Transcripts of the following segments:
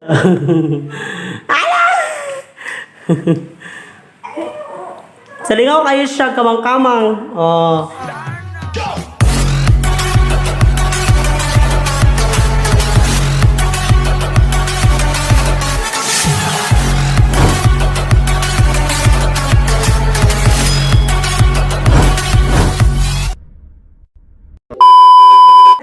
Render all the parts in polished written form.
Ala! Sa lingaw kayo siya, kamang-kamang. Oh.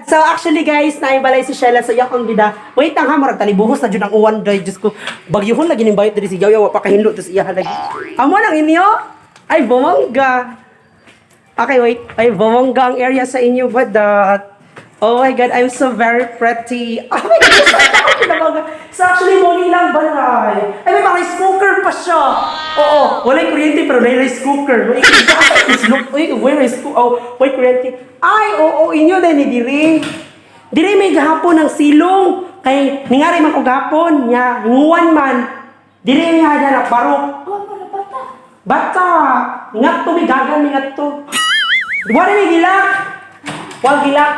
So actually guys, naimbalay si Shella sa iyang bida. Wait ang hamar talibuhos na jud ang uwan day Diyos ko. Bagyuhon lagi ning bayot diri si Yaw wa pa kahindlo tos iya lagi. Amo nang inyo? Ay bumangga. Okay, wait. Ay bumangga ang area sa inyo ba that? Oh my god, I'm so very pretty. Oh my god, so actually morning lang balay. Ay may mga rice cooker pa siya. Oo, walay kuryente pero may rice cooker. Uy, where is ko? Oh, wait kuryente. Ay, oo, inyo din ni diri. Diri may gahapon ng silong. Kay ningari man og gahapon nya, nguwan man. Diri niya na barok. Bata. Ngat to may gagan mi ngat to. Wala ni gilak. Wal gilak.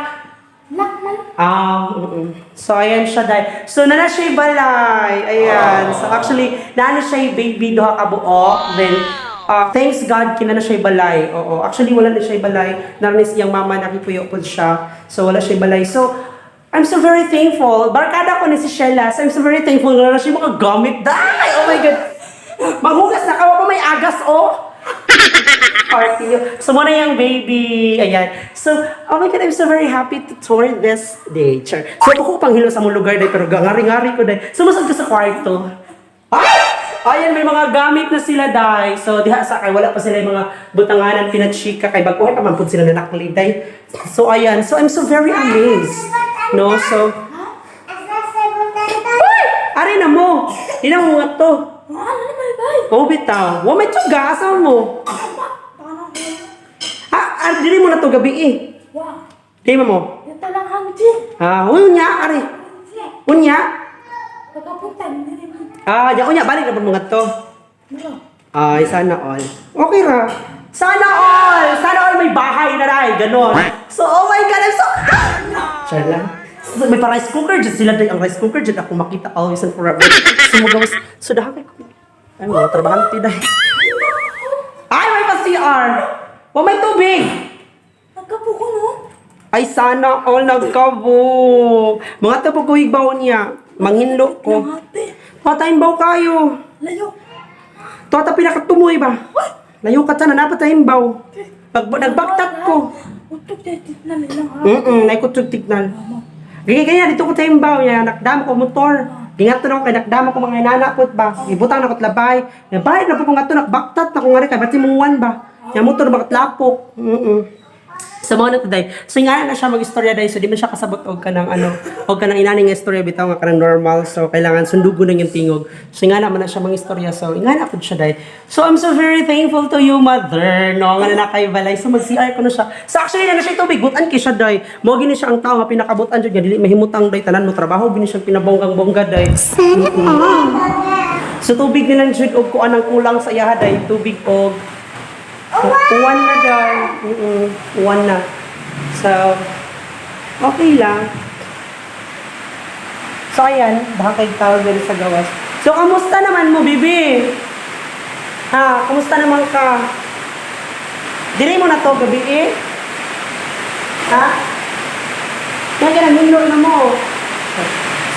So ayan siya dahil. So nana siya balay. Ayan. So actually, nana siya baby duha ka buok. Then thanks God kina na siya balay. Oo. Actually wala na siya balay. Naranis iyang mama nakipuyo po siya. So wala siya balay. So I'm so very thankful. Barkada ko ni si Shella. So I'm so very thankful na siya mga gamit. Dai! Oh my God! Maghugas na kawa pa may agas oh! Party nyo. So muna yung baby. Ayan. So, oh my God, I'm so very happy to tour this day. Char. So ako pang hilo sa mong lugar day, pero ngari-ngari ko day. Sumusod ko sa kwarto. Ay! Ayan, may mga gamit na sila day. So, diha sa kay wala pa sila yung mga butanganan, pinachika, kay baguhan pa man po sila na nakli day. So, ayan. So, I'm so very amazed. No? So, ay! Ari na mo. Di na mo nga to. Oh, bitaw. Wa may tugasan mo. Dili mo na to gabi eh. Wow. Di mo? Yung talang hangji. Unya, ari. Unya. Pagkapunta, hindi mo. Unya, balik na po mga to. Ay, sana all. Okay ra. Sana all! Sana all may bahay na rin. Ganon. So, oh my God, I'm so... Char lang. So, may pa rice cooker dyan. Sila din ang rice cooker dyan. Ako makita always and forever. Sumugawas. So, dahil ko. Ay, mga trabahan tiday. Ay, may pa CR. O may tubig! Nagkapuko, no? Ay, sana all nagkabog. Mga tapagkuhig baw niya. Manghinlo ko. Patayin baw kayo. Layo. Tota pinakatumoy ba? Layo ka sana, napatayin baw. Nagbaktat ko. Utok, titit na nilang ha. Naikutog tignan. Ganyan, dito ko tayong baw niya. Nakdama ko motor. Gingat to na ko kay nakdama ko mga inanakot ba. Ibutang na ko labay. Bayad na po kung nga to nakbaktat na kung nga rin kay ba't simungan ba. Yung motor bakit lapok. Sa mga na today. So nga na siya mag-istorya dahil. So di man siya kasabot og ka ng ano. Og ka ng inaning istorya. Bitaw nga ka ng normal. So kailangan sundugo na yung tingog. So nga naman na siya mag-istorya. So nga na po siya dahil. So I'm so very thankful to you mother. No? Nga na kayo balay. So mag-CR ko na siya. So actually na siya tubig. Butan kay siya dahil. Mo gini siya ang tao nga pinakabutan dyan. Dili mahimutang dahil. Tanan mo trabaho. Gini siyang pinabonggang-bongga dahil. So tubig nilang jud og kuan ang kulang sa iya dahil. Tubig og uwan na daw. Uwan na. So, okay lang. So, ayan. Baka kayo tawag dali sa gawas. So, kamusta naman mo, bibi? Kamusta naman ka? Dili mo na to gabi eh? Yan ka na, minlo na mo.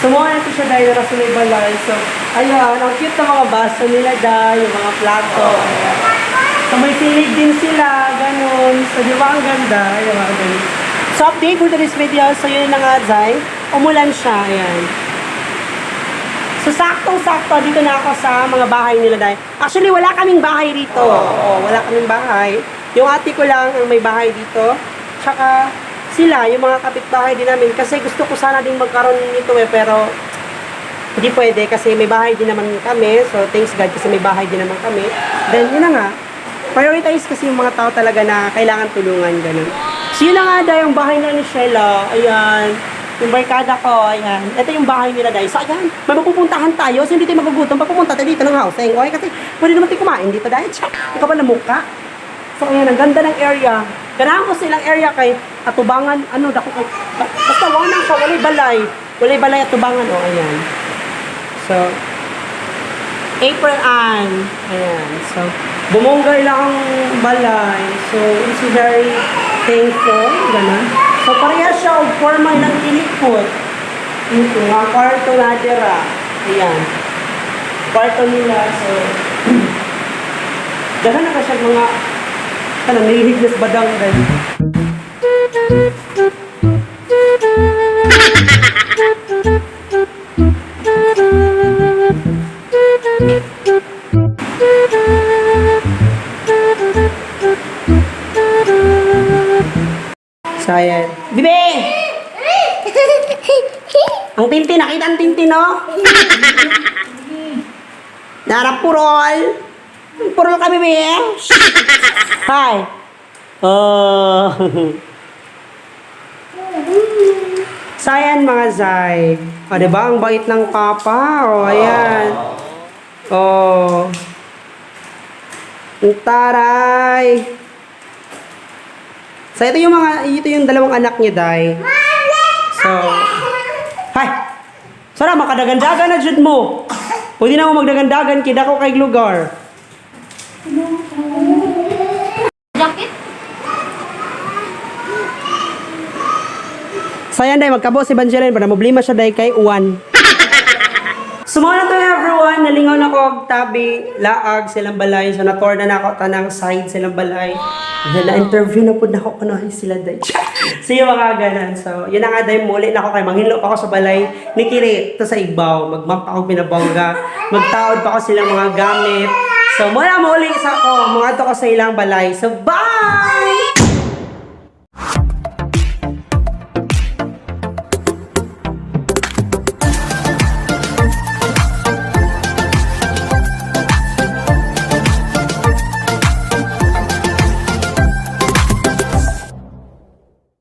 Sumuha na ito siya dahil na may balay. So, ayan. Ang cute na mga baso nila dahil. Yung mga plato. Ayan. So, may silig din sila, ganun. So, di ba ang ganda? Ayan, mga ganun. So, update for today's video. So, yun na nga, Zay. Umulan siya, ayan. So, saktong-sakto, dito na ako sa mga bahay nila, Day. Actually, wala kaming bahay dito. Oo, wala kaming bahay. Yung ate ko lang ang may bahay dito. Tsaka, sila, yung mga kapitbahay din namin. Kasi gusto ko sana din magkaroon nito eh, pero hindi pwede kasi may bahay din naman kami. So, thanks God kasi may bahay din naman kami. Then, yun na nga. Prioritize kasi yung mga tao talaga na kailangan tulungan, ganun. So, yun na nga dahil yung bahay na ni Shella. Ayan. Yung barkada ko, ayan. Ito yung bahay nila dahil. So, ayan. May mapupuntahan tayo. So, hindi tayo magugutom. Pag pupunta tayo dito ng housing. Okay, kasi pwede naman tayo kumain dito dahil. Ikaw pa na mukha. So, ayan. Ang ganda ng area. Ganahan ko silang area kay Atubangan. Ano, dako kay... Basta wanang siya. Walay balay. Walay balay Atubangan. O, ayan. So, So, April Ann. Ayan. So, bumongga lang ang balay. So, it's very thankful. Ganun. So, pareha siya o forma ng kilikot. Ito, mga kwarto na dira. Ayan. Kwarto nila. So, dahil na kasi mga nilihignas badang dahil. So, ayan. Bibi! Ang tintin, nakita ang tintin, no? Narapurol. Purol ka, Bibi. Hi. Oh. So, ayan, mga Zay. O, diba? Ang bait ng papa. O, ayan. Oh. Ang taray. So, ito yung dalawang anak niya, Day. So, hi! Sara, makadagandagan na dyan mo. Pwede na mo magdagandagan, kida ko kay lugar. Jacket? So, ayan, Day, magkabo si Banjerin para problema siya, Day, kay Uwan. Sumuna to everyone, nalingaw na ko og tabi, laag silang balay, so na-tour na ako tanang side silang balay. Then na-interview na po na ako kunahin sila day. So yung mga ganan. So yun na nga day, muli na ako kay manghinlo pa ako sa balay ni Kiri to sa Igbaw. Magmap ako pinabongga, magtaod pa ako silang mga gamit. So mula muli sa ako, mga to ko sa ilang balay. So bye!